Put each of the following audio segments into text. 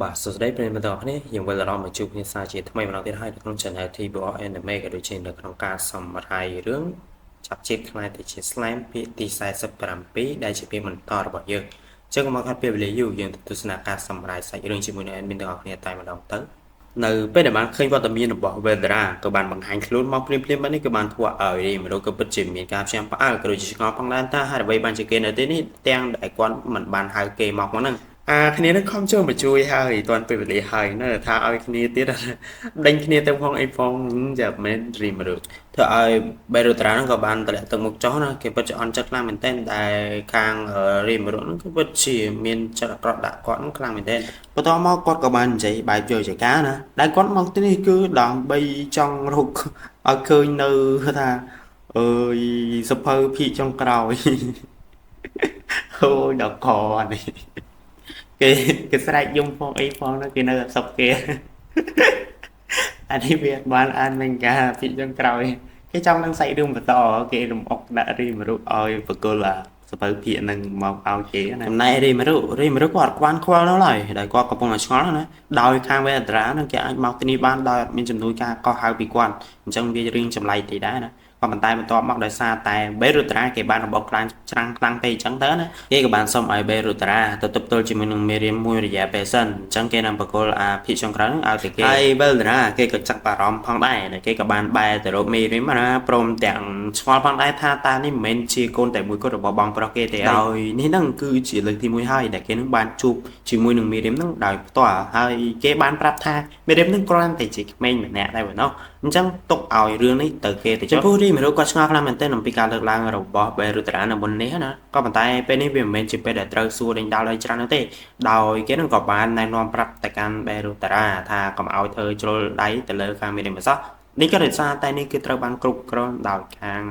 បាទសួស្តីប្រិយមិត្តទាំងអស់គ្នាយើងវិលត្រឡប់មកជួបគ្នាសាជាថ្មីម្ដងទៀតហើយនៅក្នុង Channel TBR Anime ក៏ដូចជានៅក្នុងការសម្រាយរឿងចាប់ជាតិខ្លាយទៅជា Slime ភាគទី47ដែលជាភាគបន្តរបស់យើងអញ្ចឹងកុំឲ្យខាត់ពេលវេលាយូរយើងទៅទស្សនាការសម្រាយសាច់រឿងជាមួយនឹង admin ទាំងអស់គ្នាតែម្ដងទៅនៅពេលដែលបានឃើញវត្តមានរបស់ Veldora ក៏បានបង្ហាញខ្លួនមកភ្លាមៗមកនេះក៏បានធ្វើឲ្យរីមរុក៏ពិតជាមានការព្យាមផ្អើលក៏ដូចជាឆ្ងល់ផងដែរថាហេតុអ្វីបានជាគេនៅទីនេះទាំងដែលគាត់មិនបានហៅគេមកមកហ្នឹងអាគ្នានឹងខំចូលមកជួយហើយតាន់ពេលវេលាហើយនៅថាឲ្យគ្នាទៀតដេញគ្នាទៅផងអីផងយ៉ាមែនរីមរុធ្វើឲ្យបេរូត្រាហ្នឹងក៏បានតម្លាក់ទឹកមុខចុះណាគេពិតជាអន់ចិត្តខ្លាំងមែនទែនតែខាងរីមរុហ្នឹងក៏ពិតជាមានចិត្តអាក្រក់ដាក់គាត់ហ្នឹងខ្លាំងមែនទែនបន្តមកគាត់ក៏បាននិយាយបែបយកចកាណាដែលគាត់មកទីនេះគឺដើម្បីចង់រកឲ្យឃើញនៅថាអើយសភៅភាគចុងក្រោយ អូយដល់កនេះគេគេស្រែកយំផងអីផងណាគេនៅអសុកគេអានេះវាបានអានមេកាភាគចុងក្រោយគេចង់នឹងសាច់រឿងបន្តគេរំអុកដាក់រីមរុឲ្យបកលអាសភៅភាគនឹងមកឲ្យគេណាចំណែករីមរុរីមរុគាត់ខ្វាន់ខ្វល់នោះឡើយដោយគាត់កំពុងតែឆ្ងល់ណាដោយខាងវេអត្រានឹងគេអាចមកទីនេះបានដោយអត់មានជំនួយការកោះហៅពីគាត់អញ្ចឹងវារឿងចម្លែកទីដែរណាក៏ប៉ុន្តែបន្ទាប់មកដោយសារតែបេរុត្រាគេបានរបបខ្លាំងច្រាំងខ្លាំងពេកអញ្ចឹងទៅណាគេក៏បានសុំឲ្យបេរុត្រាទៅទប់ទល់ជាមួយនឹងមេរៀនមួយរយៈពេលសិនអញ្ចឹងគេនឹងបកគលអាភិកចុងក្រោយនឹងឲ្យទៅគេហើយបេរុត្រាគេក៏ចាក់បារម្ភផងដែរដែលគេក៏បានបែរទៅរកមេរៀនណាព្រមទាំងឆ្ងល់ផងដែរថាតានេះមិនមែនជាកូនតែមួយគត់របស់បងប្រុសគេទេដោយនេះហ្នឹងគឺជាលើកទី1ហើយដែលគេនឹងបានជួបជាមួយនឹងមេរៀនហ្នឹងដោយផ្ទាល់ហើយគេបានប្រាប់ថាមេរៀនហ្នឹងគ្រាន់តែជាក្មេងម្នាក់ដែរប៉ុណ្ណោះអញ្ចឹងទុកឲ្យរឿងនេះទៅគេទៅចំពោះរីមរុគាត់ឆ្ងល់ខ្លាំងមែនទែនអំពីការលើកឡើងរបស់បេរុត្រានៅមុននេះណាក៏ប៉ុន្តែពេលនេះវាមិនមែនជាពេលដែលត្រូវសួរដេញដោលឲ្យច្រើននោះទេដោយគេនឹងក៏បានណែនាំប្រាប់ទៅកាន់បេរុត្រាថាកុំឲ្យធ្វើជ្រុលដៃទៅលើខាងមេរៀនសោះនេះក៏ដោយសារតែនេះគឺត្រូវបានគ្រប់គ្រងដោយខាង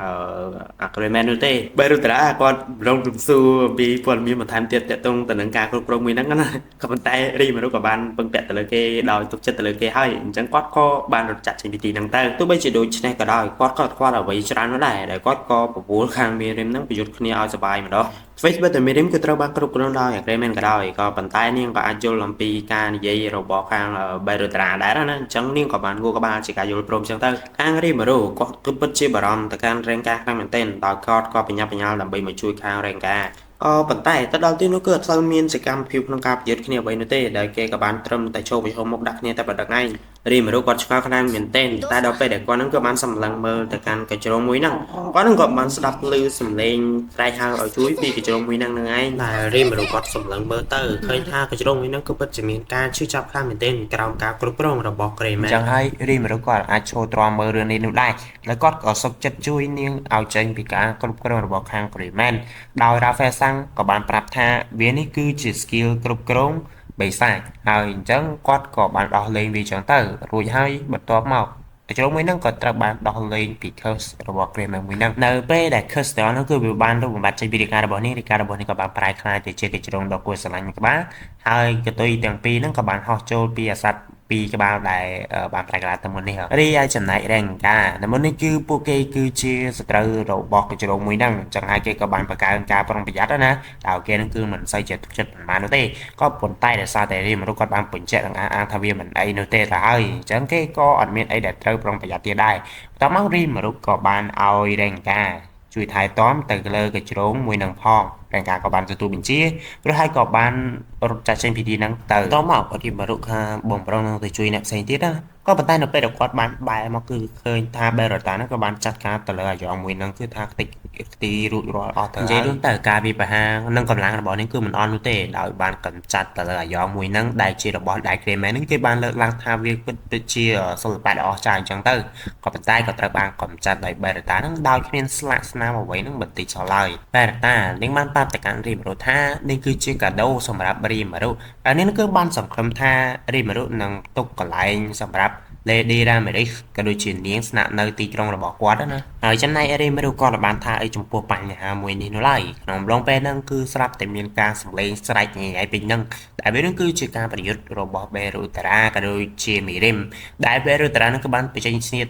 agreement នោះទេបេរុត្រាគាត់រងរំសួរអំពីព័ត៌មានបន្ថែមទៀតទាក់ទងទៅនឹងការគ្រប់គ្រងមួយហ្នឹងណាក៏ប៉ុន្តែរីមរុក៏បានពឹងពាក់ទៅលើគេដោយទុកចិត្តទៅលើគេហើយអញ្ចឹងគាត់ក៏បានរត់ចាក់ចេញពីទីហ្នឹងទៅទោះបីជាដូច្នេះក៏ដោយគាត់ក៏ខ្វល់អ្វីច្រើននោះដែរដែលគាត់ក៏បបួលខាងមេរិមហ្នឹងប្រយុទ្ធគ្នាឲ្យសប្បាយម្ដង Facebook តែមេរិមគឺត្រូវបានគ្រប់គ្រងដោយ agreement ក៏ដោយក៏ប៉ុន្តែនាងក៏អាចយល់អំពីការនិយាយរបស់ខាងបេរុត្រាដែរណាអញ្ចឹងនាងក៏បានងួរក្បាលជាការយល់ព្រមអញ្ចឹងទៅខាងរីម៉ារូគាត់គឺពិតជាបារម្ភទៅកាន់រែងការខ្លាំងមែនទែនដោយគាត់ក៏បញ្ញាបញ្ញាលដើម្បីមកជួយខាងរែងការអប៉ុន្តែទៅដល់ទីនោះគឺអត់សូវមានសកម្មភាពក្នុងការប្រយុទ្ធគ្នាអ្វីនោះទេដែលគេក៏បានត្រឹមតែចូលប្រជុំមុខដាក់គ្នាតែប៉ុណ្្នឹងឯងរីម៉ារូគាត់ឆ្ងល់ខ្លាំងមែនទែនតែដល់ពេលដែលគាត់នឹងក៏បានសម្លឹងមើលទៅកាន់កញ្ជ្រោងមួយហ្នឹងគាត់នឹងក៏បានស្ដាប់ឮសំឡេងស្រែកហៅឲ្យជួយពីកញ្ជ្រោងមួយហ្នឹងនឹងឯងដែលរីម៉ារូគាត់សម្លឹងមើលទៅឃើញថាកញ្ជ្រោងមួយហ្នឹងគឺពិតជាមានការឈឺចាប់ខ្លាំងមែនទែនក្រោមការគ្រប់គ្រងរបស់ក្រេម៉ា អញ្ចឹងហើយរីមរុក៏អាចឈរទ្រាំមើលរឿងនេះនោះដែរហើយគាត់ក៏សុខចិត្តជួយនាងឲ្យចេញពីការគ្រប់គ្រងរបស់ខាងក្រេមែនដោយរ៉ាហ្វែលសាំងក៏បានប្រាប់ថាវានេះគឺជា skill គ្រប់គ្រងបិសាចហើយអញ្ចឹងគាត់ក៏បានដោះលែងវាចឹងទៅរួចហើយបន្ទាប់មកជ្រុងមួយហ្នឹងក៏ត្រូវបានដោះលែងពី curse របស់ Kramer មួយហ្នឹងនៅពេលដែល curse ទាំងនោះគឺវាបានលុបបំបាត់ចេញពីរាងកាយរបស់នេះរាងកាយរបស់នេះក៏បានប្រែក្លាយទៅជាកញ្ជ្រោងដ៏គួរស្រឡាញ់មួយក្បាលហើយកតុយទាំងពីរហ្នឹងក៏បានហោះចូលពីអាសត្វពីរក្បាលដែលបានប្រែក្លាយទៅមុននេះរីឯចំណែករែងកានៅមុននេះគឺពួកគេគឺជាសត្រូវរបស់កញ្ជ្រោងមួយហ្នឹងចឹងហើយគេក៏បានបង្កើនការប្រុងប្រយ័ត្នណាដោយគេនឹងគឺមិនសូវជាទុកចិត្តប៉ុន្មាននោះទេក៏ប៉ុន្តែដោយសារតែរីមនុស្សគាត់បានបញ្ជាក់និងអះអាងថាវាមិនអីនោះទេទៅហើយអញ្ចឹងគេក៏អត់មានអីដែលត្រូវប្រុងប្រយ័ត្នទៀតដែរបន្ទាប់មករីមនុស្សក៏បានឲ្យរែងកាជួយថែទាំទៅលើកញ្ជ្រោងមួយនឹងផងរែងកាក៏បានទទួលបញ្ជាឬហើយក៏បានរត់ចាក់ចេញពីទីហ្នឹងទៅតមករីមរុខាបងប្រុសនឹងទៅជួយអ្នកផ្សេងទៀតណាក៏ប៉ុន្តែនៅពេលដែលគាត់បានបែរមកគឺឃើញថាបេរតាហ្នឹងក៏បានចាត់ការទៅលើអាយ៉ងមួយហ្នឹងគឺថាខ្ទេចខ្ទីរួចរាល់អស់ទៅនិយាយរួមទៅការវិបហានិងកម្លាំងរបស់នេះគឺមិនអន់នោះទេដោយបានកម្ចាត់ទៅលើអាយ៉ងមួយហ្នឹងដែលជារបស់ដៃក្រេមែនហ្នឹងគេបានលើកឡើងថាវាពិតជាសិល្បៈដ៏អស្ចារ្យអញ្ចឹងទៅក៏ប៉ុន្តែក៏ត្រូវបានកម្ចាត់ដោយបេរតាហ្នឹងដោយគ្មានស្លាកស្នាមអ្វីហ្នឹងបន្តិចសោះឡើយបេរតានាងបានប្រាប់ទៅកាន់រីមរុថានេះគឺជាកាដូសម្រាប់រីមរុហើយនេះគឺបានសង្ឃឹមថារីមរុនឹងទុកកន្លែងសម្រាប់ Lady Ramiris ក៏ដូចជានាងស្នាក់នៅទីក្រុងរបស់គាត់ណាហើយចំណែករីមរុក៏បានថាអីចំពោះបញ្ហាមួយនេះនោះឡើយក្នុងអំឡុងពេលហ្នឹងគឺស្រាប់តែមានការសម្លេងស្រែកញ៉ៃៗពេញហ្នឹងដែលវានឹងគឺជាការប្រយុទ្ធរបស់បេរូតារ៉ាក៏ដូចជាមីរិមដែលបេរូតារ៉ានឹងក៏បានបញ្ចេញស្នៀត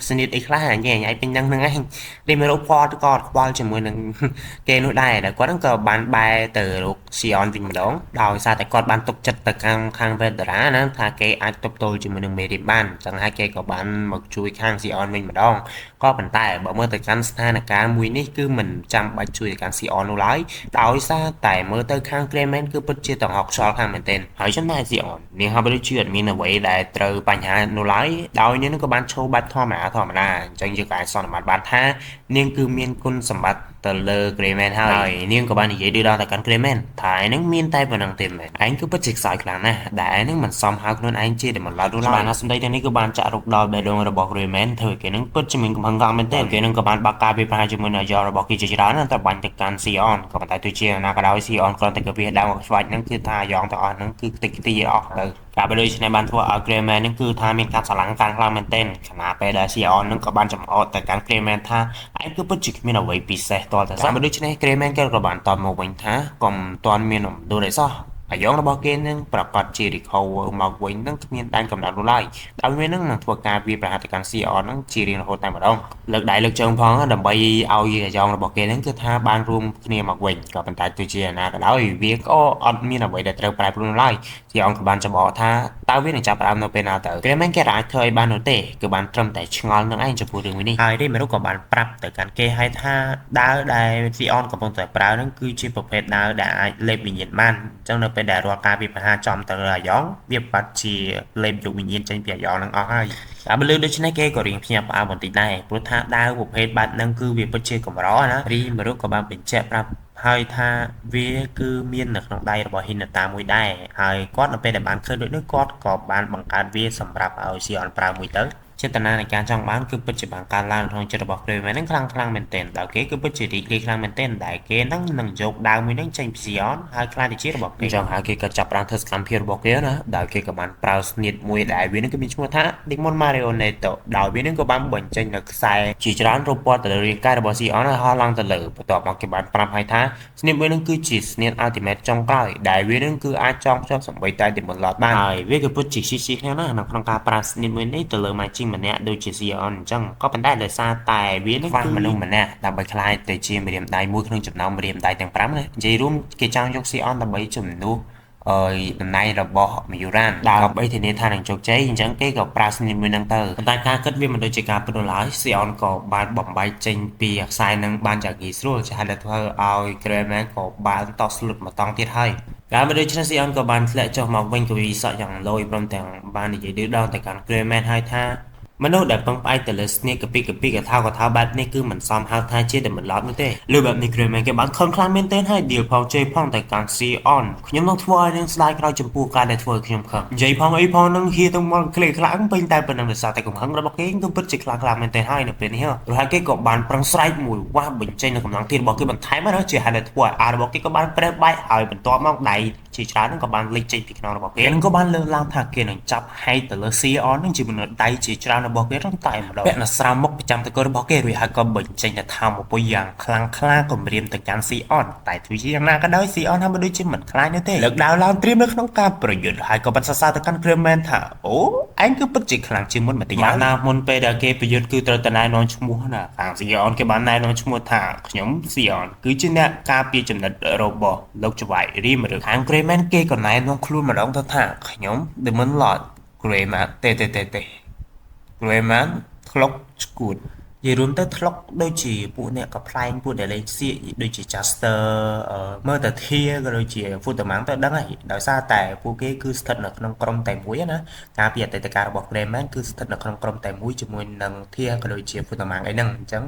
ស្នៀតអីខ្លះញ៉ៃញ៉ៃពេញហ្នឹងហ្នឹងឯងរីមរុគាត់ក៏ខ្វល់ជាមួយនឹងគេនោះដែរដែលគាត់ហ្នឹងក៏បានបែរទៅរកស៊ីអនវិញម្ដងដោយសារតែគាត់បានទុកចិត្តទៅខាងវេតារ៉ាណាថាគេអាចទប់ទល់ជាមួយនឹងមេរីមបានចឹងហើយគេក៏បានមកជួយខាងស៊ីអនវិញម្ដងក៏ប៉ុន្តែបើមើលទៅកាន់ស្ថានភាពមួយនេះគឺមិនចាំបាច់ជួយទៅកាន់ស៊ីអននោះឡើយដោយសារតែមើលទៅខាង Greyman គឺពិតជាតង្ហកខ្យល់ខាងមែនទែនហើយចំណែកស៊ីអននាងហាក់បីដូចជាអត់មានអ្វីដែលត្រូវបញ្ហានោះឡើយដោយនាងក៏បានឈរបែបធម្មតាធម្មតាអញ្ចឹងយើងក៏អាចសន្មតបានថានាងគឺមានគុណសម្បត្តិទៅលើ Greyman ហើយនាងក៏បាននិយាយឌឺដងទៅកាន់ Greyman ថាឯងនឹងមានតែប៉ុណ្្នឹងទេមែនឯងគឺពិតជាខ្សោយខ្លាំងណាស់ដែលឯងនឹងមិនសមហៅខ្លួនឯងជា Demon Lord នោះឡើយបានសម្ដីទាំងនេះគឺបានចាក់រុកដល់បេះដូងរបស់ Greyman ធ្វើឲ្យគេនឹងពិតជាមានកំហឹងខ្លាំងមែនទែនគេនឹងក៏បានបាក់ការវិភាគជាមួយនឹងអាយ៉ងរបស់គេជាច្រើនទៅបាញ់ទៅកាន់ Sion ក៏ប៉ុន្តែទោះជាណាក៏ដោយ Sion គ្រាន់តែកាវាដើមស្វាច់ហ្នឹងគឺថាអាយ៉ងទាំងអស់ហ្នឹងគឺខ្ទេចខ្ទីអស់ទៅការបដូច្នេះបានធ្វើឲ្យ Greyman នឹងគឺថាមានការស្រឡាំងកាន់ខ្លាំងមែនទែនខណៈពេលដែល Sion នឹងក៏បានចំអកទៅកាន់ Greyman ថាឯងគឺពិតជាគ្មានអ្វីពិសេសទាល់តែសោះដូច្នេះ Greyman ក៏បានតបមកវិញថាកុំទាន់មានអំដួលអីសោះអាយ៉ងរបស់គេនឹងប្រកាសជា recover មកវិញនឹងគ្មានដែនកំណត់នោះឡើយដោយវានឹងនឹងធ្វើការវាប្រហារទៅកាន់ CR នឹងជារៀងរហូតតែម្ដងលើកដៃលើកជើងផងដើម្បីឲ្យអាយ៉ងរបស់គេនឹងគឺថាបានរួមគ្នាមកវិញក៏ប៉ុន្តែទោះជាណាក៏ដោយវាក៏អត់មានអ្វីដែលត្រូវប្រែប្រួលនោះឡើយ CR ក៏បានចំអកថាតើវានឹងចាប់ផ្ដើមនៅពេលណាទៅ Greyman គេអាចធ្វើឲ្យបាននោះទេគឺបានត្រឹមតែឆ្ងល់នឹងឯងចំពោះរឿងមួយនេះហើយរីមេរុក៏បានប្រាប់ទៅកាន់គេឲ្យថាដាវដែល Sion កំពុងតែប្រើនឹងគឺជាប្រភេទដាវដែលអាចលេបវិញ្ញាណបានអញ្ចឹងនៅពេលដែលរាល់ការវិភាគចំទៅលើអាយ៉ងវាបាត់ជាលេបយកវិញ្ញាណចេញពីអាយ៉ងនឹងអស់ហើយតែបើលើដូច្នេះគេក៏រៀងភ្ញាក់ផ្អើលបន្តិចដែរព្រោះថាដាវប្រភេទបែបហ្នឹងគឺវាពិតជាកម្រណារីមេរុក៏បានបញ្ជាក់ប្រាប់ហើយថាវាគឺមាននៅក្នុងដៃរបស់ហ៊ីនតាមួយដែរហើយគាត់នៅពេលដែលបានឃើញដូចនេះគាត់ក៏បានបង្កើតវាសម្រាប់ឲ្យស៊ីអនប្រើមួយទៅចេតនានៃការចង់បានគឺពិតជាបានកើនឡើងក្នុងចិត្តរបស់ Greyman ហ្នឹងខ្លាំងខ្លាំងមែនទែនដោយគេគឺពិតជារីករាយខ្លាំងមែនទែនដែលគេហ្នឹងនឹងយកដាវមួយហ្នឹងចេញពី Sion ហើយក្លាយទៅជារបស់គេចង់ហើយគេក៏ចាប់ផ្ដើមធ្វើសកម្មភាពរបស់គេណាដោយគេក៏បានប្រើស្នៀតមួយដែលវាហ្នឹងគឺមានឈ្មោះថា Demon Marionette ដោយវាហ្នឹងក៏បានបញ្ចេញនៅខ្សែជាច្រើនរពត់ទៅលើរាងកាយរបស់ Sion ហើយហោះឡើងទៅលើបន្ទាប់មកគេបានប្រាប់ឲ្យថាស្នៀតមួយហ្នឹងគឺជាស្នៀត Ultimate ចុងក្រោយដែលវាហ្នឹងគឺអាចចងភ្ជាប់សម្បីតែ Demon Lord បានហើយវាក៏ពិតជាស៊ីស៊ីគ្នាណាស់នៅក្នុងការប្រើស្នៀតមួយនេះទៅលើ Magic ម្នាក់ដូចជា Sion អញ្ចឹងក៏ប៉ុន្តែដោយសារតែវានឹងខ្វះមនុស្សម្នាក់ដើម្បីក្លាយទៅជាម្រាមដៃមួយក្នុងចំណោមម្រាមដៃទាំង5ណានិយាយរួមគេចង់យក Sion ដើម្បីជំនួសអើយតំណែងរបស់មយូរ៉ានដើម្បីធានាថានឹងជោគជ័យអញ្ចឹងគេក៏ប្រើស្នាមមួយហ្នឹងទៅប៉ុន្តែការគិតវាមិនដូចជាការពិតនោះឡើយស៊ីអនក៏បានបំបែកចេញពីខ្សែនឹងបានយ៉ាងងាយស្រួលជាហេតុដែលធ្វើឲ្យ Greyman ក៏បានតស្លុតមកតង់ទៀតហើយការមកដូច្នេះស៊ីអនក៏បានធ្លាក់ចុះមកវិញកវីសក់យ៉ាងលយព្រមទាំងបាននិយាយឌឺដងទៅកាន់ Greyman ហើយថាមនុស្សដែលពឹងផ្អែកទៅលើស្នៀកកពីកពីកថាកថាបែបនេះគឺមិនសមហៅថាជា Demon Lord នោះទេលើបែបនេះ Greyman គេបានខឹងខ្លាំងមែនទែនហើយឌីលផងជេរផងទៅកាន់ Sion ខ្ញុំនឹងធ្វើឲ្យនឹងស្ដាយក្រោយចំពោះការដែលធ្វើឲ្យខ្ញុំខឹងនិយាយផងអីផងនឹងហៀទៅមកក្លេខ្លាំងពេញតែប៉ុណ្ណឹងដោយសារតែកំហឹងរបស់គេគឺពិតជាខ្លាំងខ្លាំងមែនទែនហើយនៅពេលនេះព្រោះហើយគេក៏បានប្រឹងស្រែកមួយវ៉ាស់បញ្ចេញនៅកម្លាំងទៀតរបស់គេបន្ថែមណាជាហេតុដែលធ្វើឲ្យអារបស់គេក៏បានប្រេះបែកហើយបន្ទាប់មកដៃជាច្រើននឹងក៏បានលេចចេញពីខ្នងរបស់គេនឹងក៏បានលើកឡើងថាគេនឹងចាប់ហែកទៅលើ Sion នឹងជាមនុស្សដៃជាច្រើនរបស់គេនឹងតែម្ដងពាក់នៅស្រោមមុខប្រចាំតករបស់គេរួចហើយក៏បញ្ចេញទៅថាមពុយយ៉ាងខ្លាំងក្លាគំរាមទៅកាន់ Sion តែទោះជាយ៉ាងណាក៏ដោយ Sion ហាក់មិនដូចជាមិនខ្លាចនោះទេលើកដាវឡើងត្រៀមនៅក្នុងការប្រយុទ្ធហើយក៏បានសរសើរទៅកាន់ Greyman ថាអូឯងគឺពិតជាខ្លាំងជាងមុនបន្តិចណាមុនពេលដែលគេប្រយុទ្ធគឺត្រូវតែណែនាំឈ្មោះណាខាង Sion គេបានណែនាំឈ្មោះថាខ្ញុំ Sion គឺជាអ្នកការពារចំណិតរបស់លោកចៅហ្វាយរីមឬខាង Greyman គេក៏ណែនាំខ្លួនម្ដងទៅថាខ្ញុំ Demon Lord Greyman ទេទេទេទេ Greyman ធ្លុកឈួតនិយាយរួមទៅធ្លុកដូចជាពួកអ្នកកំប្លែងពួកដែលលេងសៀកដូចជា Jaster មើលតែធាក៏ដូចជា Futamang ទៅដឹងហើយដោយសារតែពួកគេគឺស្ថិតនៅក្នុងក្រុមតែមួយណាការពីអតីតកាលរបស់ Greyman គឺស្ថិតនៅក្នុងក្រុមតែមួយជាមួយនឹងធាក៏ដូចជា Futamang អីហ្នឹងអញ្ចឹង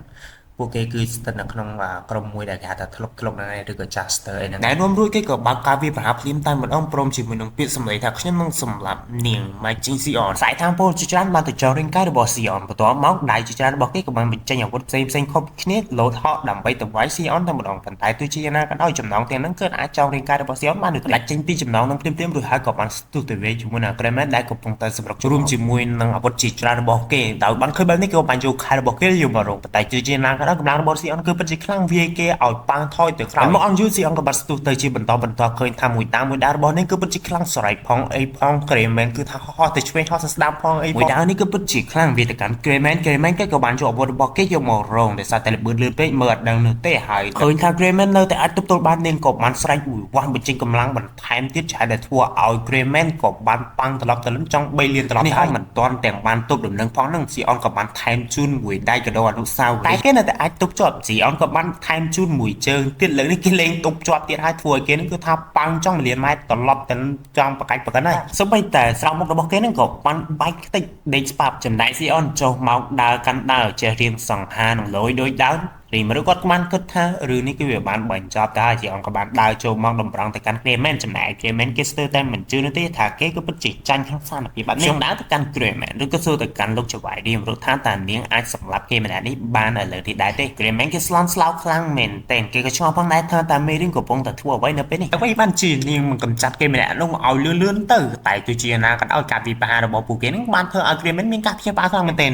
ពួកគេគឺស្ថិតនៅក្នុងក្រុមមួយដែលគេហៅថាធ្លុកធ្លុកហ្នឹងឯងឬក៏ Jaster អីហ្នឹងណែនាំរួចគេក៏បើកការវាយប្រហារភ្លាមតែម្ដងព្រមជាមួយនឹងពាក្យសម្ដីថាខ្ញុំនឹងសម្លាប់នាង Majin Sion ខ្សែខាងពលជាច្រើនបានទៅចងរាងកាយរបស់ Sion បន្ទាប់មកដៃជាច្រើនរបស់គេក៏បានបញ្ចេញអាវុធផ្សេងផ្សេងខុសគ្នាលោតហក់ដើម្បីទៅវាយ Sion តែម្ដងប៉ុន្តែទោះជាយ៉ាងណាក៏ដោយចំណងទាំងហ្នឹងគឺអាចចងរាងកាយរបស់ Sion បានដូចដាច់ចេញពីចំណងនឹងភ្លាមៗរួចហើយក៏បានស្ទុះទៅវាយជាមួយនឹង Greyman ដែលកំពុងតែសម្រុករួមជាមួយនឹងអាវុធជាច្រើនរបស់គេដោយបានឃើញបែបនេះគេក៏បានយកខែរបស់គេយកមករងប៉ុន្តែទោះជាយ៉ាងណាក៏ដោយកម្លាំងរបស់ Sion គឺពិតជាខ្លាំងវាយគេឲ្យប៉ាំងថយទៅក្រោយមកអង្គយូ Sion ក៏បានស្ទុះទៅជាបន្តបន្តឃើញថាមួយតាមមួយដាវរបស់នេះគឺពិតជាខ្លាំងស្រែកផងអីផង Greyman គឺថាហោះទៅឆ្វេងហោះទៅស្ដាំផងអីមួយដាវនេះគឺពិតជាខ្លាំងវាទៅកាន់ Greyman Greyman គេក៏បានយកអាវុធរបស់គេយកមករងដោយសារតែល្បឿនលឿនពេកមើលអត់ដឹងនោះទេហើយឃើញថា Greyman នៅតែអាចទប់ទល់បាននាងក៏បានស្រែកមួយវាស់បញ្ចេញកម្លាំងបន្ថែមទៀតច្រើនដែលធ្វើឲ្យ Greyman ក៏បានប៉ាំងត្រឡប់ទៅលឹមចង់3លានត្រឡប់នេះហើយមិនទាន់ទាំងបានទប់ដំណឹងផងនឹង Sion ក៏បានថែមជូនមួយដៃកដោអនុស្សាវរីយ៍តែគេនៅតែអាចទប់ជាប់ Sion ក៏បានថែមជូនមួយជើងទៀតលើកនេះគេលេងទប់ជាប់ទៀតហើយធ្វើឲ្យគេនឹងគឺថាប៉ាំងចង់1លានម៉ែត្រត្រឡប់ទៅចង់បកាច់បកិនហើយសូម្បីតែស្រោមមុខរបស់គេនឹងក៏បានបែកខ្ទេចដេកស្បាប់ចំណែក Sion ចុះមកដើរកាន់ដើរចេះរៀងសង្ហានឹងលយដូចដើមរីមរុគាត់ក៏បានគិតថារឿងនេះគឺវាបានបញ្ចប់ទៅហើយជាអង្គក៏បានដើរចូលមកតម្រង់ទៅកាន់ Greyman ចំណែក Greyman គេស្ទើរតែមិនជឿនោះទេថាគេក៏ពិតជាចាញ់ក្នុងស្ថានភាពបែបនេះខ្ញុំដើរទៅកាន់ Greyman ឬក៏សួរទៅកាន់លោកចៅហ្វាយរីមរុថាតើនាងអាចសម្លាប់គេម្នាក់នេះបានឥឡូវនេះដែរទេ Greyman គេស្លន់ស្លោខ្លាំងមែនទែនគេក៏ឆ្ងល់ផងដែរថាតើមេរៀងកំពុងតែធ្វើអ្វីនៅពេលនេះអ្វីបានជានាងមិនកម្ចាត់គេម្នាក់នោះឲ្យលឿនលឿនទៅតែទោះជាយ៉ាងណាក៏ដោយការវិបហារបស់ពួកគេនឹងបានធ្វើឲ្យ Greyman មានការព្យាបាលខ្លាំងមែនទែន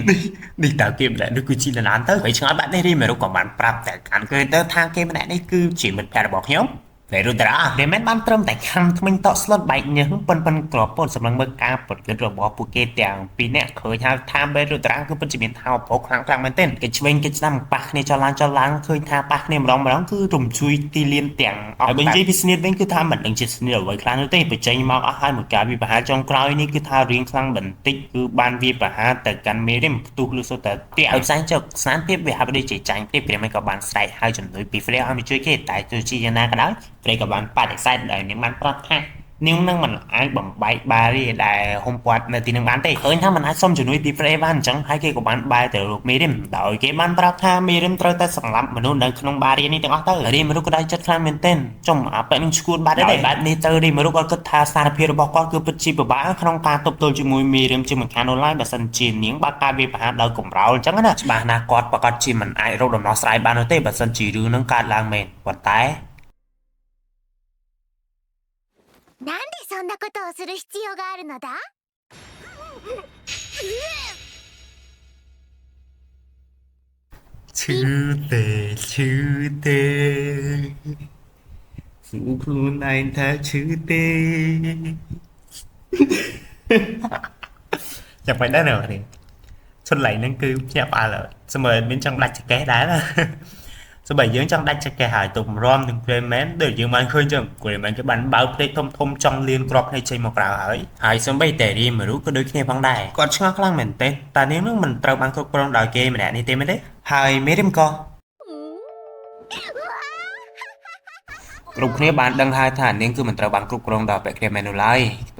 នេះតើគេម្នាក់នោះគឺជានរណាទៅហើយឆ្ងល់បែបនេះរីមរុក៏បានប្រាប់តែកាន់គេទៅថាគេម្នាក់នេះគឺជាមិត្តភក្តិរបស់ខ្ញុំវេរុត្រាដែលមិនបានត្រឹមតែខំថ្មិញតក់ស្លុតបែកញើសប៉ុនប៉ុនក្របពនសម្លឹងមើលការប្រយុទ្ធរបស់ពួកគេទាំងពីរនាក់ឃើញហើយថាវេរុត្រាគឺពិតជាមានថាមពលខ្លាំងខ្លាំងមែនទែនគេឆ្វេងគេស្ដាំប៉ះគ្នាចឡើងចឡើងឃើញថាប៉ះគ្នាម្ដងម្ដងគឺរំជួយទីលានទាំងអស់ហើយបើនិយាយពីស្នៀតវិញគឺថាមិនដឹងជាស្នៀតអ្វីខ្លាំងនោះទេបញ្ចេញមកអស់ហើយមួយការវិបហាចុងក្រោយនេះគឺថារៀងខ្លាំងបន្តិចគឺបានវាប្រហារទៅកាន់មេរិមផ្ទុះលឺសូតែតាក់ឲ្យផ្សែងចុកស្នានភាពវាហាក់ដូចជាចាញ់ព្រៀបព្រាមក៏បានស្រែកហើយជំនួយពី Frey ឲ្យមកជួយគេតែទោះជាយ៉ាងណាក៏ដោយ Frey ក៏បានបដិសេធដោយនាងបានប្រាប់ថានាងនឹងមិនអាចបំបែកបារីដែលហុំព័ទ្ធនៅទីនឹងបានទេឃើញថាមិនអាចសុំជំនួយពី Frey បានអញ្ចឹងហើយគេក៏បានបែរទៅរកមេរិមដោយគេបានប្រាប់ថាមេរិមត្រូវតែសម្លាប់មនុស្សនៅក្នុងបារីនេះទាំងអស់ទៅរីមរុក៏ได้ចិត្តខ្លាំងមែនទែនចំអាប៉ែនឹងឈួតបាត់ហើយបែបនេះទៅរីមរុក៏គិតថាសារភាពរបស់គាត់គឺពិតជាពិបាកក្នុងការទប់ទល់ជាមួយមេរិមជាមិនខាននោះឡើយបើសិនជានាងបើកការវាយប្រហារដោយកម្រោលអញ្ចឹងណាច្បាស់ណាស់គាត់ប្រកាសជាមិនអាចរកដំណោះស្រាយបាននោះទេបើសិនជារឿងនឹងកើតឡើងមែនប៉ុន្តែ なんでそんなことをする必要があるのだ。 ឈឺទេឈឺទេសួរខ្លួនឯងថាឈឺទេចាំបាច់ដែរណានេះឈុតឡៃហ្នឹងគឺភ្ញាក់ផ្អើលស្មើមានចង់ដាច់ចកេះដែរណាសូម្បីយើងចង់ដាច់ចកេះហើយទុំរំនឹង Greyman ដូចយើងបានឃើញចឹង Greyman គេបានបើកភ្នែកធំធំចង់លៀនក្របភ្នែកចេញមកក្រៅហើយហើយសូម្បីតែរីមរុក៏ដូចគ្នាផងដែរគាត់ឆ្ងល់ខ្លាំងមែនទែនតើនាងនឹងមិនត្រូវបានគ្រប់គ្រងដោយគេម្នាក់នេះទេមែនទេហើយមេរិមក៏ គ្រប់គ្នាបានដឹងហើយថានាងគឺមិនត្រូវបានគ្រប់គ្រងដោយ Greyman នោះឡើយ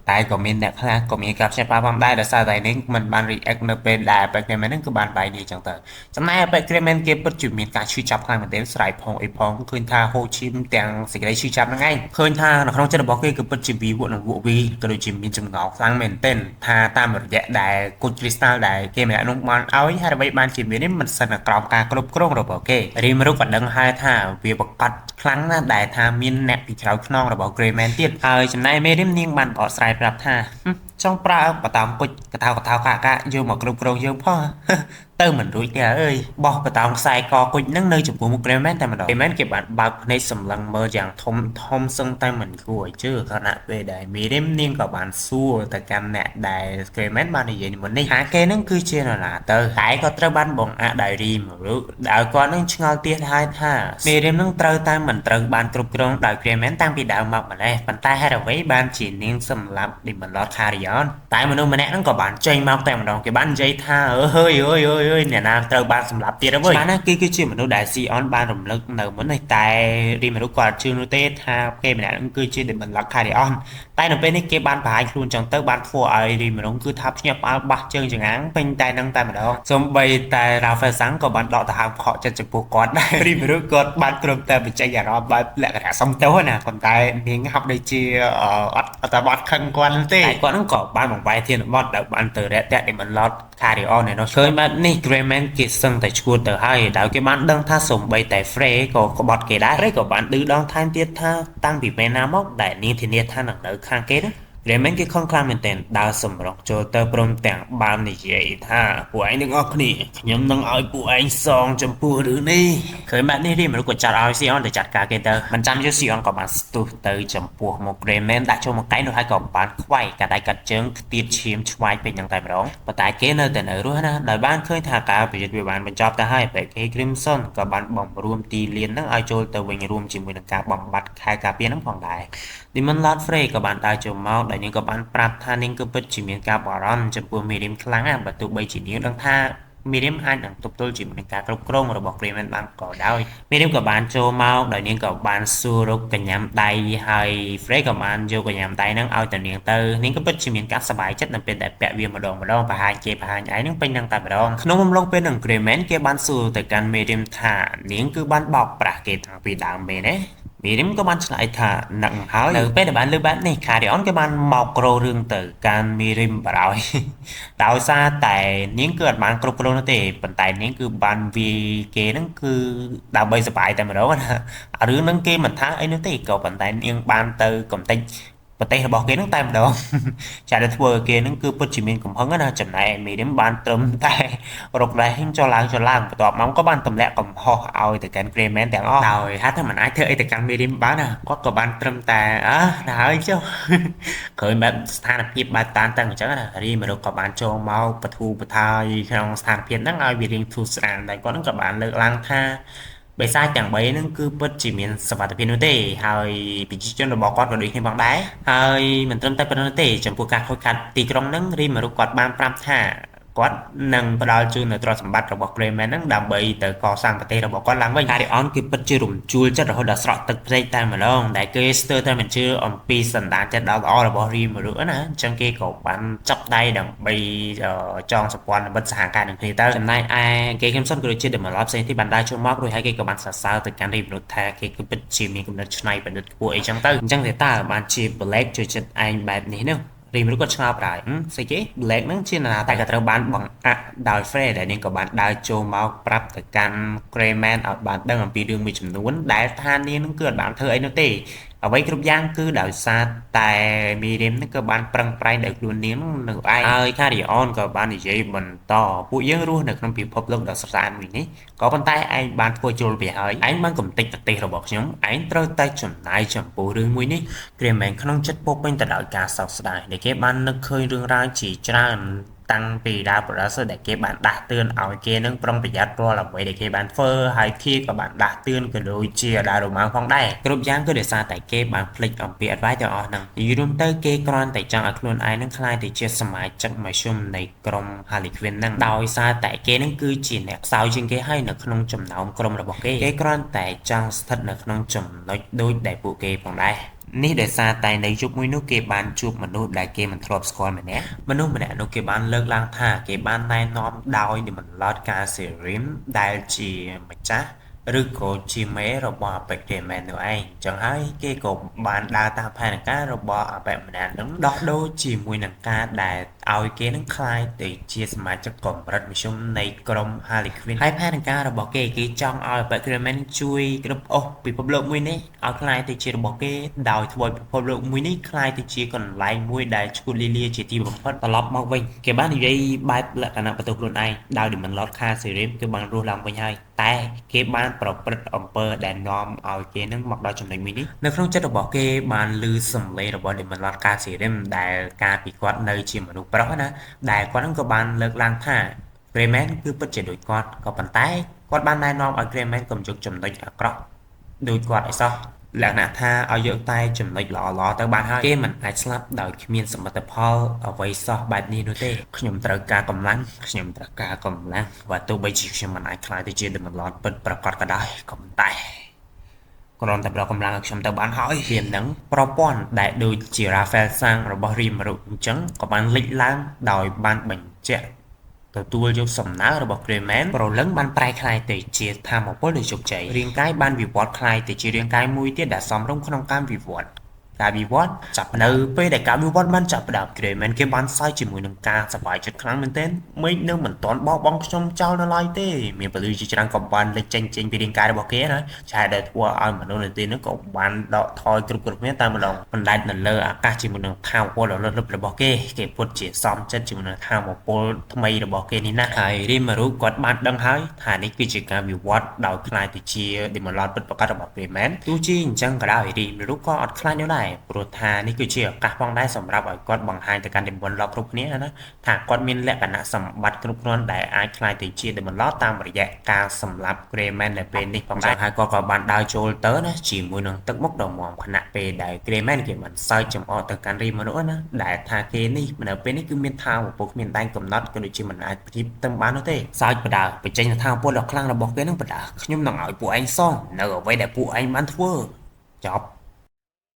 តែក៏មានអ្នកខ្លះក៏មានការភ្ញាក់ផ្អើលផងដែរដោយសារតែនាងមិនបាន react នៅពេលដែល Greyman ហ្នឹងគឺបានបាយនេះចឹងទៅចំណែក Greyman គេពិតជាមានការឈឺចាប់ខ្លាំងមែនទែនស្រែកផងអីផងឃើញថាហូរឈាមទាំងសេចក្តីឈឺចាប់ហ្នឹងឯងឃើញថានៅក្នុងចិត្តរបស់គេគឺពិតជាវីវក់និងវក់វីក៏ដូចជាមានចម្ងល់ខ្លាំងមែនទែនថាតាមរយៈដែលគុជគ្រីស្តាល់ដែលគេម្នាក់នោះបានឲ្យហើយអ្វីបានជាមាននេះមិនសិននៅក្រោមការគ្រប់គ្រងរបស់គេរីមរុកក៏ដឹងហើយថាវាប្រកាសខ្លាំងណាស់ដែលថាមានអ្នកពីក្រោយខ្នងរបស់ Greyman ទៀតហើយចំណែកមេរិមនាងបានបកស្រាយប្រាប់ថាចង់ប្រើបតោងគុជកថោកថោកាកាយកមកគ្រប់គ្រងយើងផងទៅមិនរួចទេអើយបោះបតោងខ្សែកគុជនឹងនៅចំពោះមុខ Greyman តែម្ដង Greyman គេបានបើកភ្នែកសម្លឹងមើលយ៉ាងធំធំសឹងតែមិនគួរឲ្យជឿខណៈពេលដែលមេរិមនាងក៏បានសួរទៅកាន់អ្នកដែល Greyman បាននិយាយមុននេះថាគេនឹងគឺជានរណាទៅតែក៏ត្រូវបានបង្អាក់ដោយរីមរុដោយគាត់នឹងឆ្ងល់ទៀតហើយថាមេរិមនឹងត្រូវតែមិនត្រូវបានគ្រប់គ្រងដោយ Greyman តាំងពីដើមមកម្លេះប៉ុន្តែហេតុអ្វីបានជានាងសម្លាប់ Demon Lord Carrion តែមនុស្សម្នាក់ហ្នឹងក៏បានចេញមកតែម្ដងគេបាននិយាយថាអើយអើយអើយ អើយអ្នកណាត្រូវបានសម្លាប់ទៀតហើយវើយច្បាស់ណាស់គេគឺជាមនុស្សដែលស៊ីអនបានរំលឹកនៅមុននេះតែរីមរុគាត់ជឿនោះទេថាគេម្នាក់ហ្នឹងគឺជា Demon Lord Carrion តែនៅពេលនេះគេបានបង្ហាញខ្លួនចឹងទៅបានធ្វើឲ្យរីមរុគឺថាភ្ញាក់ផ្អើលបាសជើងចងាងពេញតែនឹងតែម្ដងសូម្បីតែ Rafael Sang ក៏បានដកដង្ហើមខកចិត្តចំពោះគាត់ដែររីមរុគាត់បានត្រឹមតែបញ្ចេញអារម្មណ៍បែបលក្ខណៈសុំទោសណាប៉ុន្តែនាងហាក់ដូចជាអត់អត់តែបាត់ខឹងគាត់ទេតែគាត់ហ្នឹងក៏បានបង្វែរធានបត់ដែលបានទៅរយៈ Demon Lord Carrion ឯនោះឃើញបែបនេះ Greyman គេសឹងតែឈួតទៅហើយដោយគេបានដឹងថាសំបីតែ Frey ក៏ក្បត់គេដែរ Frey ក៏បានឌឺដងថែមទៀតថាតាំងពីពេលណាមកដែលនាងធានាថានឹងនៅខាងគេណា Greyman គេខំខ្លាំងមែនទែនដើរសម្រុកចូលទៅព្រមទាំងបាននិយាយថាពួកឯងទាំងអស់គ្នាខ្ញុំនឹងឲ្យពួកឯងសងចំពោះរឿងនេះឃើញបែបនេះរីមរុក៏ចាត់ឲ្យស៊ីអនទៅចាត់ការគេទៅមិនចាំយូរស៊ីអនក៏បានស្ទុះទៅចំពោះមក Greyman ដាក់ចូលមកកែងនោះហើយក៏បានខ្វាយកាដៃកាត់ជើងខ្ទាតឈាមឆ្វាយពេញនឹងតែម្ដងប៉ុន្តែគេនៅតែនៅរស់ណាដោយបានឃើញថាការប្រយុទ្ធវាបានបញ្ចប់ទៅហើយពេលគេ Crimson ក៏បានបំរួមទីលាននឹងឲ្យចូលទៅវិញរួមជាមួយនឹងការបំបត្តិខែការពារនឹងផងដែរ Demon Lord Frey ក៏បានដើរចូលមកដែលនាងក៏បានប្រាប់ថានាងគឺពិតជាមានការបារម្ភចំពោះមេរៀមខ្លាំងណាស់បើទោះបីជានាងដឹងថាមេរៀមអាចនឹងទប់ទល់ជាមួយនឹងការគ្រប់គ្រងរបស់ Greyman បានក៏ដោយមេរៀមក៏បានចូលមកដោយនាងក៏បានសួររកកញ្ញាំដៃហើយ Frey ក៏បានយកកញ្ញាំដៃហ្នឹងឲ្យទៅនាងទៅនាងក៏ពិតជាមានការសប្បាយចិត្តនៅពេលដែលពាក់វាម្ដងម្ដងបង្ហាញគេបង្ហាញឯងហ្នឹងពេញនឹងតែម្ដងក្នុងអំឡុងពេលនឹង Greyman គេបានសួរទៅកាន់មេរៀមថានាងគឺបានបោកប្រាស់គេតាំងពីដើមមែនទេមីរីមក៏បានឆ្លើយថានឹងហើយនៅពេលដែលបានលើបែបនេះខារីអនក៏បានមកក្ររឿងទៅកាន់មីរីមបរោយដោយសារតែនាងគឺអត់បានគ្រប់គ្រងនោះទេប៉ុន្តែនាងគឺបានវាយគេហ្នឹងគឺដើម្បីសប្បាយតែម្ដងណារឿងហ្នឹងគេមិនថាអីនោះទេក៏ប៉ុន្តែនាងបានទៅកំទេចប្រទេសរបស់គេនឹងតែម្ដងចាដែលធ្វើឲ្យគេនឹងគឺពិតជាមានកំហឹងណាចំណែកមេរៀមបានត្រឹមតែរករែងចុះឡើងចុះឡើងបន្ទាប់មកក៏បានទម្លាក់កំហុសឲ្យទៅកាន់ Greyman ទាំងអស់ដោយហេតុថាមិនអាចធ្វើអីទៅកាន់មេរៀមបានណាគាត់ក៏បានត្រឹមតែអើណាហើយចុះឃើញបែបស្ថានភាពបែបតានតឹងអញ្ចឹងណារីមរុកក៏បានចូលមកបធូរបថយក្នុងស្ថានភាពហ្នឹងឲ្យវារៀងធូរស្រាលតែគាត់ហ្នឹងក៏បានលើកឡើងថាបិសាចទាំង3ហ្នឹងគឺពិតជាមានសុវត្ថិភាពនោះទេហើយប្រជាជនរបស់គាត់ក៏ដូចគ្នាផងដែរហើយមិនត្រឹមតែប៉ុណ្្នឹងទេចំពោះការខូចខាតទីក្រុងហ្នឹងរីមរុកគាត់បានប្រាប់ថាគាត់នឹងផ្ដល់ជូននៅទ្រព្យសម្បត្តិរបស់ Greyman ហ្នឹងដើម្បីទៅកសាងប្រទេសរបស់គាត់ឡើងវិញ Carrion គឺពិតជារំជួលចិត្តរហូតដល់ស្រក់ទឹកភ្នែកតែម្ដងដែលគេស្ទើរតែមិនជឿអំពីសន្តានចិត្តដ៏ល្អរបស់ Rimuru ណាអញ្ចឹងគេក៏បានចាប់ដៃដើម្បីចងសម្ព័ន្ធមិត្តសហការនឹងគ្នាទៅចំណែកឯគេ Crimson ក៏ដូចជា Demon Lord ផ្សេងទៀតបានដើរចូលមករួចហើយគេក៏បានសរសើរទៅកាន់ Rimuru ថាគេគឺពិតជាមានគំនិតច្នៃប្រឌិតខ្ពស់អីចឹងទៅអញ្ចឹងទេតើបានជា Black ជួយចិត្តឯងបែបនេះនោះរីមរុក៏ឆ្ងល់ប្រហើយស្អីគេ Black ហ្នឹងជានរណាតែក៏ត្រូវបានបង្អាក់ដោយ Frey ដែលនាងក៏បានដើរចូលមកប្រាប់ទៅកាន់ Greyman ឲ្យបានដឹងអំពីរឿងមួយចំនួនដែលថានាងនឹងគឺអត់បានធ្វើអីនោះទេអ្វីគ្រប់យ៉ាងគឺដោយសារតែមីរីមនេះក៏បានប្រឹងប្រែងដោយខ្លួននាងនៅឯងហើយ Carrion ក៏បាននិយាយបន្តពួកយើងរស់នៅក្នុងពិភពលោកដ៏ស្រស់ស្អាតមួយនេះក៏ប៉ុន្តែឯងបានធ្វើជ្រុលពីហើយឯងបានកំទេចប្រទេសរបស់ខ្ញុំឯងត្រូវតែចំណាយចំពោះរឿងមួយនេះ Greyman ក្នុងចិត្តពោពេញទៅដោយការសោកស្ដាយដែលគេបាននឹកឃើញរឿងរ៉ាវជាច្រើនតាំងពីដាវប្រសិទ្ធដែលគេបានដាស់តឿនឲ្យគេនឹងប្រុងប្រយ័ត្នរាល់អ្វីដែលគេបានធ្វើហើយធាក៏បានដាស់តឿនក៏ដូចជាដារ៉ូម៉ាងផងដែរគ្រប់យ៉ាងគឺដោយសារតែគេបានភ្លេចអំពី advice ទាំងអស់ហ្នឹងនិយាយរួមទៅគេគ្រាន់តែចង់ឲ្យខ្លួនឯងនឹងក្លាយទៅជាសមាជិកមធ្យមនៃក្រុម Harley Quinn ហ្នឹងដោយសារតែគេនឹងគឺជាអ្នកខ្សោយជាងគេហើយនៅក្នុងចំណោមក្រុមរបស់គេគេគ្រាន់តែចង់ស្ថិតនៅក្នុងចំណុចដូចដែលពួកគេផងដែរនេះដោយសារតែនៅយប់មួយនោះគេបានជួបមនុស្សដែលគេមិនធ្លាប់ស្គាល់ម្នាក់មនុស្សម្នាក់នោះគេបានលើកឡើងថាគេបានណែនាំដោយ Demon Lord Kaserim ដែលជាម្ចាស់ឬក៏ជាមេរបស់អបិ Greyman នោះឯងអញ្ចឹងហើយគេក៏បានដើរតាមផែនការរបស់អបិម្នាក់នឹងដោះដូរជាមួយនឹងការដែលឲ្យគេនឹងក្លាយទៅជាសមាជិកកម្រិតមធ្យមនៃក្រុម Harley Quinn ហើយផែនការរបស់គេគេចង់ឲ្យអបិ Greyman ជួយគ្រប់អូសពិភពលោកមួយនេះឲ្យក្លាយទៅជារបស់គេដោយធ្វើឲ្យពិភពលោកមួយនេះក្លាយទៅជាកន្លែងមួយដែលឈួតលីលាជាទីបំផុតត្រឡប់មកវិញគេបាននិយាយបែបលក្ខណៈបន្ទោសខ្លួនឯងដោយ Demon Lord Kaserim គឺបានរស់ឡើងវិញហើយតែគេបានប្រព្រឹត្តអំពើដែលនាំឲ្យគេនឹងមកដល់ចំណុចមួយនេះនៅក្នុងចិត្តរបស់គេបានឮសំឡេងរបស់ Demon Lord Kaserim ដែលកាលពីគាត់នៅជាមនុស្សប្រុសណាដែលគាត់នឹងក៏បានលើកឡើងថា Greyman គឺពិតជាដូចគាត់ក៏ប៉ុន្តែគាត់បានណែនាំឲ្យ Greyman កុំយកចំណុចអាក្រក់ដូចគាត់អីសោះ លក្ខណៈថាឲ្យយកតែចំណុចល្អៗទៅបានហើយគេមិនអាចស្លាប់ដោយគ្មានសមិទ្ធផលអ្វីសោះបែបនេះនោះទេខ្ញុំត្រូវការកម្លាំងខ្ញុំត្រូវការកម្លាំងបើទោះបីជាខ្ញុំមិនអាចក្លាយទៅជា Demon Lord ពិតប្រាកដក៏ដោយក៏ប៉ុន្តែគ្រាន់តែផ្ដល់កម្លាំងឲ្យខ្ញុំទៅបានហើយវានឹងប្រព័ន្ធដែលដូចជា Rafael សាងរបស់ Rimuru អញ្ចឹងក៏បានលេចឡើងដោយបានបញ្ជាក់ទទួលយកសំណើរបស់ Greyman ប្រលឹងបានប្រែក្លាយទៅជាធម៌ពលដ៏ជោគជ័យរាងកាយបានវិវត្តក្លាយទៅជារាងកាយមួយទៀតដែលសមរម្យក្នុងការវិវត្តការវិវត្តចាប់នៅពេលដែលការវិវត្តបានចាប់ផ្ដើម Greyman គេបានសើចជាមួយនឹងការសប្បាយចិត្តខ្លាំងមែនទែនមេឃនៅមិនទាន់បោះបង់ខ្ញុំចោលនៅឡើយទេមានពលឺជាច្រើនក៏បានលេចចេញចេញពីរាងកាយរបស់គេណាឆែដែលធ្វើឲ្យមនុស្សនៅទីនោះក៏បានដកថយគ្រប់គ្រប់គ្នាតាមម្ដងបណ្ដែតនៅលើអាកាសជាមួយនឹងថាមពលដ៏លើសលប់របស់គេគេពុតជាសមចិត្តជាមួយនឹងថាមពលថ្មីរបស់គេនេះណាហើយរីម៉ារូគាត់បានដឹងហើយថានេះគឺជាការវិវត្តដោយក្លាយទៅជា Demon Lord ពិតប្រាកដរបស់ Greyman ទោះជាអញ្ចឹងក៏ដោយរីម៉ារូក៏អត់ខ្លាចនោះដែរព្រោះថានេះគឺជាឱកាសផងដែរសម្រាប់ឲ្យគាត់បង្ហាញទៅកាន់ Demon Lord គ្រប់គ្នាណាថាគាត់មានលក្ខណៈសម្បត្តិគ្រប់គ្រាន់ដែលអាចក្លាយទៅជា Demon Lord តាមរយៈការសម្លាប់ Greyman នៅពេលនេះផងដែរហើយគាត់ក៏បានដើរចូលទៅណាជាមួយនឹងទឹកមុខដ៏មាំខណៈពេលដែល Greyman គេបានសើចចំអកទៅកាន់រីម៉ារូណាដែលថាគេនេះនៅពេលនេះគឺមានថាមពលគ្មានដែនកំណត់ក៏ដូចជាមិនអាចប្រៀបទៅបាននោះទេសើចបដើបញ្ចេញថាមពលដ៏ខ្លាំងរបស់គេនឹងបដើខ្ញុំនឹងឲ្យពួកឯងសងនៅអ្វីដែលពួកឯងបានធ្វើចប់។